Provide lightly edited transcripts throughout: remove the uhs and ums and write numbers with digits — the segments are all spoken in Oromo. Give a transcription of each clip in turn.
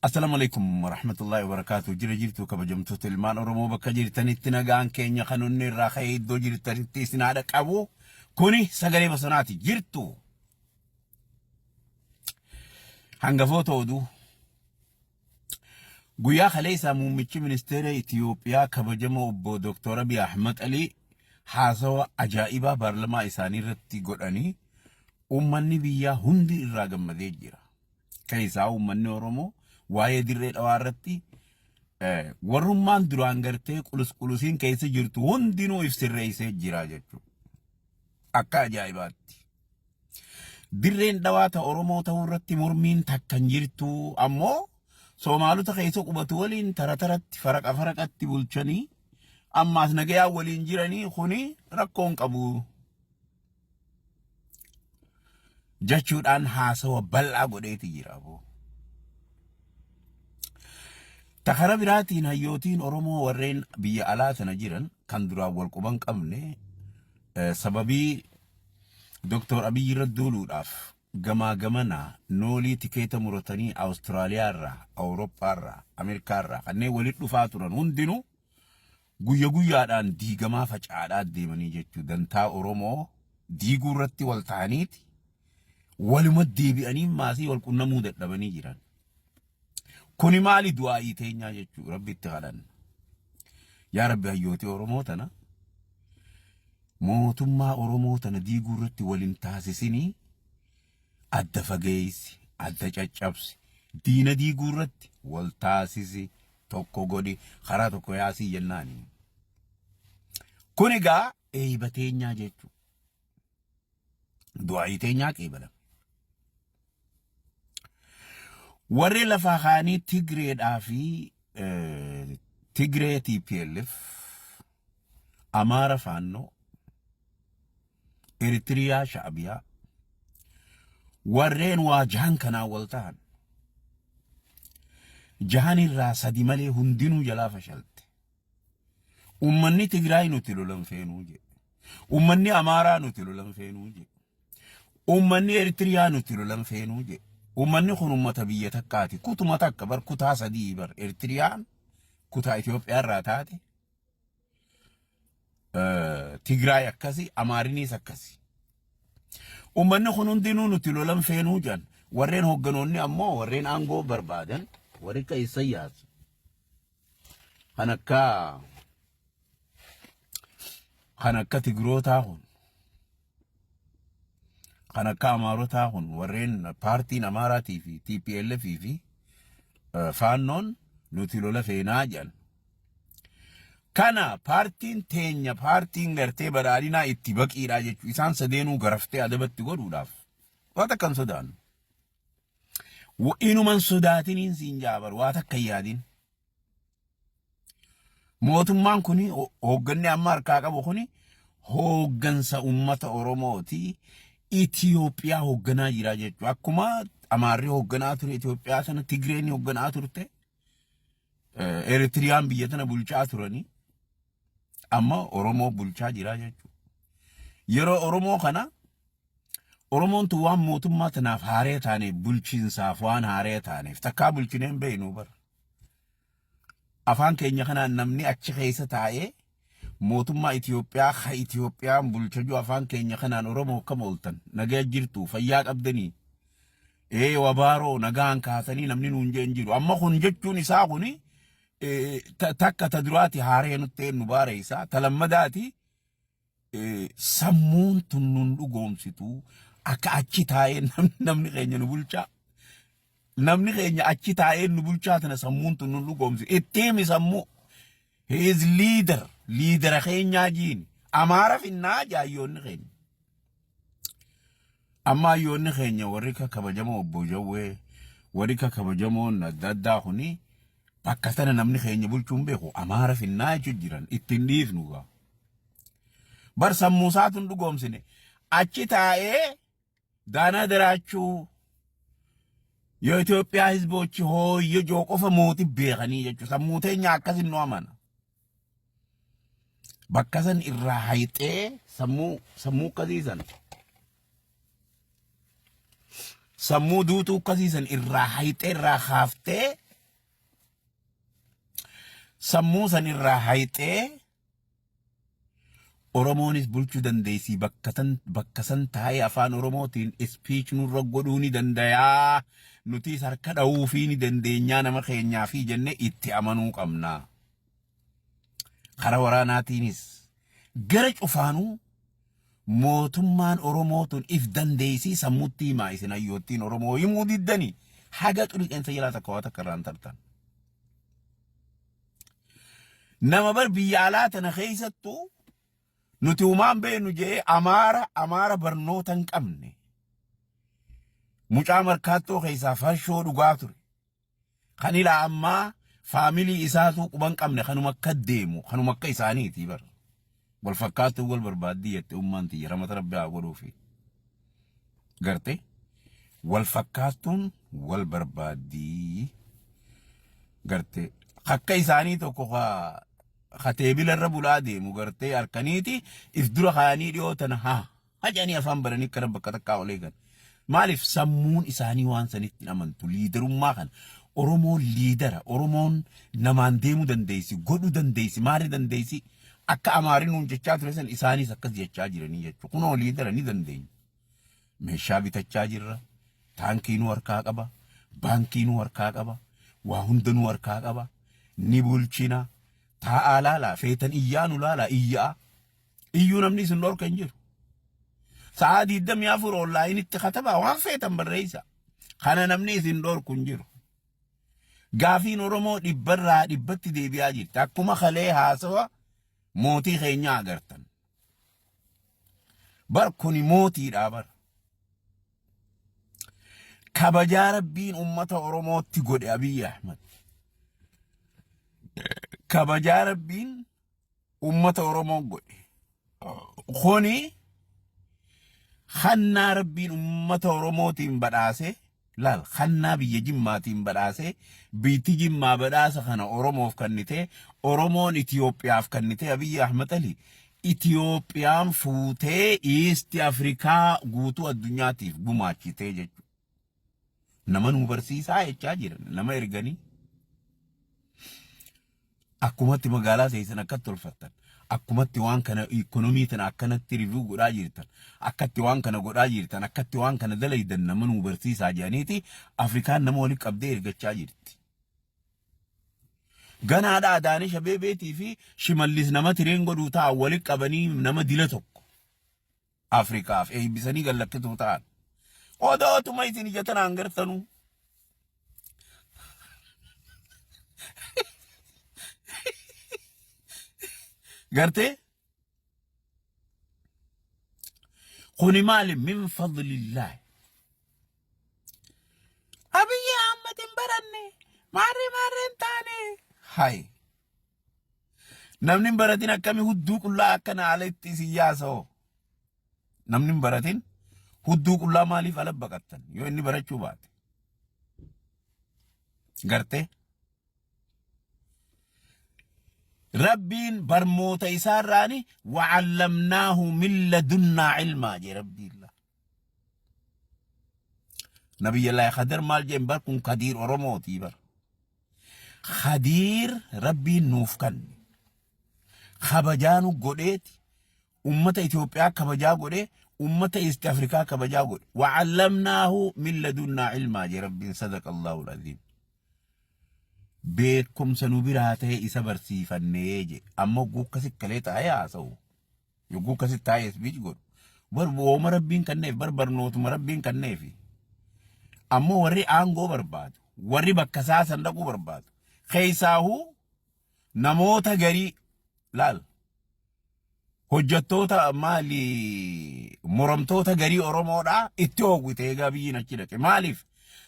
Assalaamu alaikum warahmatullahi wabarakaatu. Jira jirtu kabajamtoota ilmaan Oromoo bakka jirtanitti nagaan keenya kan onnee irraa ka'ee iddoo jirtanitti isin haadha qabu. Kuni sagalee bosonaati. Jirtu. Hangafoota oduu. Guyyaa kaleessaa muummichi ministeera Itiyoophiyaa kabajamoo obbo Dr. Abiy Ahmad Alii haasawa ajaa'ibaa paarlamaa isaanii irratti godhanii uummanni biyyaa hundi irraa gammadee jira. Keessaa uummanni Oromoo waa'ee dirree dhawaa irratti warrummaan duraan gartee qulus qulusiin keessa jirtu hundinuu if sirreessee jira jechuudha. Akka ajaa'ibaatti. Dirreen dhawaa ta Oromoo ta'uu irratti mormiin takka hin jirtu ammoo Soomaalota keessa qubatu waliin tara taratti faraqa faraqatti bulchanii ammaas nagayaan waliin jiranii kuni rakkoo hin qabu. Jechuudhaan haasawa bal'aa godheeti jira aboo. Ta kara biraatiin hayyootiin Oromoo warreen biyya alaa tana jiran kan duraan wal quban qabne sababii Dr. Abiy irra duuluudhaaf gamaa gamanaa noolii tikeeta muratanii Awustiraaliyaa irraa, Awurooppaa irraa, Ameerikaa irraa kanneen walitti dhufaa turan hundinuu guyya guyyaadhaan diigamaa faca'aadhaa deemanii jechuu dantaa Oromoo diiguu irratti wal ta'aniiti waluma deebi'anii maasii wal qunnamuu dadhabanii jiran. Kuni maali du'aa'ii teenyaa jechuu rabbi itti kadhanna. Yaa rabbi hayyootii Oromoo tana mootummaa Oromoo tana diiguu irratti wal hin taasisinii adda fageessi, adda caccabsi, diina diiguu irratti wal taasisi, tokko godhi, karaa tokko yaasii jennaani. Kun egaa eeyba teenyaa jechuudha. Du'aa'ii teenyaa qeebalame. Warri lafaa kaanii Tigreedhaa fi Tigree TPLF, Amaara Faannoo, Eritiriyaa Sha'abiyaa warreen waa jahan kanaan wal tahan jahan irraa sadi malee hundinuu jalaa fashalte. Uummanni Tigraay nuti lolan feenuu jedhe. Uummanni Amaaraa nuti lolan feenuu jedhe. Uummanni Eritiriyaa nuti lolan feenuu jedhe. Uummanni kun uummata biyya takkaati. Kutuma takka bar kutaa sadii bar Eritiriyaan kutaa Itoophiyaa irraa taate. Tigraay akkasi, Amaariniis akkasi. Uummanni kun hundinuu nuti lolan feenuu jedhan. Warreen hoogganoonni ammoo warreen aangoo barbaadan warri akka Isayyaas kan akka kan akka Tigrootaa kun kan akka Amaarotaa kun warreen paartiin Amaaraatii fi TPLF fi Faannoon nuti lola feenaa jedhan. Kana paartiin teenya paartiin gartee badhaadhinaa itti baqiidhaa jechuudha. Isaan sadeenuu garaftee adabatti godhuudhaaf waan takka hin sodaannu. Inuman sodaatiniin siin jaabar waa takka hin yaadin. Mootummaan kun hoogganni amma harkaa qabu kun hooggansa uummata Oromooti. Itiyoophiyaa hoogganaa jira jechuudha. Akkuma Amaarri hoogganaa ture Itiyoophiyaa sana Tigreen hoogganaa turte. Eritiriyaan biyya tana bulchaa turanii amma Oromoo bulchaa jira jechuudha. Yeroo Oromoo kana Oromoon tun waan mootummaa tanaaf haaree taaneef bulchiinsaaf waan haaree taaneef takkaa bulchinee hin beeknu bara. Afaan keenya kanaan namni achi keessa taa'ee mootummaa Itoophiyaa ka Itoophiyaan bulcha jiru afaan keenya kanaan Oromoo akkam ooltan nagaya jirtu fayyaa qabdanii ee wabaaroo nagaan kaasanii namni nuun jeen jiru amma kun jechuun isaa kuni takka ta duraati haaree nutti nu baareessa ta lammadaati sammuun tun nun dhugoomsitu akka achi taa'ee namni keenya nu bulchaa. Namni keenya achi taa'ee nu bulchaa tana sammuun tun nun dhugoomsitu. Itti himi sammuu. He is leader. Liidara keenyaa jiini. Amaara finnaa jaayyoonni keenya. Amma hayyoonni keenya warri akka kabajamoo obbo Jawwee warri akka kabajamoon adda addaa kuni bakka tana namni keenya bulchuun beeku Amaara finnaa jechuun jiran ittiin dhiifnu gaa. Bar sammuu isaatu hin dhugoomsine. Achi taa'ee daanaa daraachuu yoo Itoophiyaa hizboochi hooyyo joo qofa mootii beekanii jechuudha. Sammuu teenya akkasin nu amana. Bakka san irraa hayxee sammuu sammuu akkasii san sammuu duutuu akkasii san irraa hayxee irraa kaaftee Sammuu san irraa hayxee Oromoonis bulchuu dandeessi bakka tan bakka san taa'ee afaan Oromootiin speech nurra godhuu ni dandayaa nutis harka dha'uufii ni dandeenyaa nama keenyaa fi jennee itti amanuu qabna. Kara waraanaatiinis gara cufaanuu mootummaan Oromoo tun if dandeessii sammutti himaa isin hayyoottiin Oromoo himuu diddanii haga xurii qeensa jalaa takka waa takka irraan tartan. Nama bar biyya alaa tana keessattuu nuti humaan beeknu jedhee Amaara Amaara barnoota hin qabne. Mucaa markaattoo keessaa farshoo dhugaa ture. Kan ilaa ammaa faamilii isaatuu quba hin qabne kanuma akka deemu kanuma akka isaaniiti bar. Wal fakkaattuu wal barbaaddii jette ummaan tiyya ramata rabbi haa godhuufi. Garte wal fakkaattuun wal barbaaddii. Garte akka isaanii tokko ka ka teebila irra bulaa deemu gartee harkaniiti if dura kaayanii dhiyoo tana haa hajanii afaan baranii akkana bakka takkaa ol eegan. Maaliif sammuun isaanii waan sanitti hin amantu liidarummaa kana. Oromoon liidara Oromoon namaan deemuu dandeessi godhuu dandeessi maali dandeessi akka Amaariin nuun jechaa ture san isaanis akkas jechaa jiranii jechuudha. Kunoo liidara ni dandeenya. Meeshaa bitachaa jirra. Taankii nu harkaa qaba. Baankii nu harkaa qaba. Waa hunda nu harkaa qaba. Ni bulchina. Taa'aa laalaa feetan iyyaa nu laalaa iyyaa. Iyyuu namni isin dhorka hin jiru. Sa'aa 24 onlaayinitti katabaa waan feetan barreessa. Kana namni isin dhorku hin jiru. Gaafiin Oromoo dhibbarraa dhibbatti deebi'aa jirti. Akkuma kalee haasawa mootii keenyaa agartan. Bar kuni mootiidha bar. Kabajaa rabbiin ummata Oromootti godhe Abiyyi Ahmad. Kabajaa rabbiin ummata Oromoo godhe. Kuni hannaa rabbiin ummata Oromootiin badhaase laal hannaa biyya Jimmaatiin badhaase biitti Jimmaa badhaasa kana Oromoof kennite Oromoon Itiyoophiyaaf kennite Abiyyi Ahmad Ali Itiyoophiyaan fuutee East Afrikaa guutuu addunyaatiif gumaachitee jechuudha. Nama nu barsiisaa jechaa jiran nama erganii. Akkumatti magaalaa teessan akkatti tolfattan akkumatti waan kana ikonomii tana akkanatti review godhaa jirtan akkatti waan kana godhaa jirtan akkatti waan kana dalaydan nama nu barsiisaa jedhaniiti Afrikaan nama walitti qabdee ergachaa jirti. Ganaadha Adaanesh Abeebeetii fi Shimallis nama tireen godhuu ta'a walitti qabanii nama dila tokko. Afrikaaf eebbisanii gad lakkisuu ta'an. Odootuma isin ija tanaan gartanuu. Gartee? Kuni maali? Min fadlillaahi. Abiyyi Ahmad hin baranne. Maarree maarree hin taane. Hayi. Namni hin baratin akkami hudduu qullaa akkana ala itti isin yaasa hoo? Namni hin baratin hudduu qullaa maaliif ala baqattan yoo inni barachuu baate? Gartee? Rabbiin barmoota isaarraani wa'allamnaahu min ladunnaa ilmaa jee Rabbiin. Nabiyyallaahi Khadar maal jeen bar kun Kadiir Oromootii bar. Khadiir Rabbiin nuuf kanne. Kabajaa nu godheeti ummata Itoophiyaa kabajaa godhee ummata East Afrikaa kabajaa godhe. Wa'allamnaahu min ladunnaa ilmaa jee Rabbiin sadaqa Allahu al-aziim. Beekumsa nu biraa ta'e isa barsiifannee jee. Amma hogguu akkasitti kalee taa'ee haasa'u. Yogguu akkasitti taa'ee speech godhu. Bar wooma rabbiin kanneef bar barnootuma rabbiin kanneefi. Ammoo warri aangoo barbaadu, warri bakka isaa san dhaquu barbaadu. Keessaahuu namoota garii laal hojjettoota maali moromtoota garii Oromoodhaa itti hoogwite egaa biyyiin achi dhaqe. Maaliif?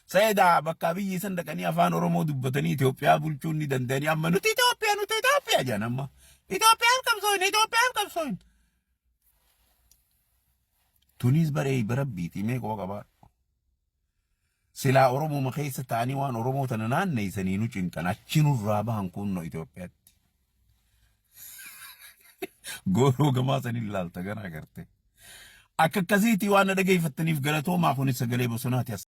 Sayidaa bakka biyyi san dhaqanii afaan Oromoo dubbatanii Itoophiyaa bulchuun ni danda'anii amma nuti Itoophiyaa nuti Itoophiyaa jedhan amma. Itoophiyaan qabsooyin Itoophiyaan qabsooyin. Tunis baree barabbiiti mee quba qabaa. Silaa Oromuma keessa ta'anii waan Oromoo tana naanneessanii nu cinqan achi nurraa bahan kunno Itoophiyaatti. Gooroo gamaa saniin laalta gana agarte. Akka akkasiitii waan na dhageeffattaniif galatoomaa kunis sagalee bosonaati.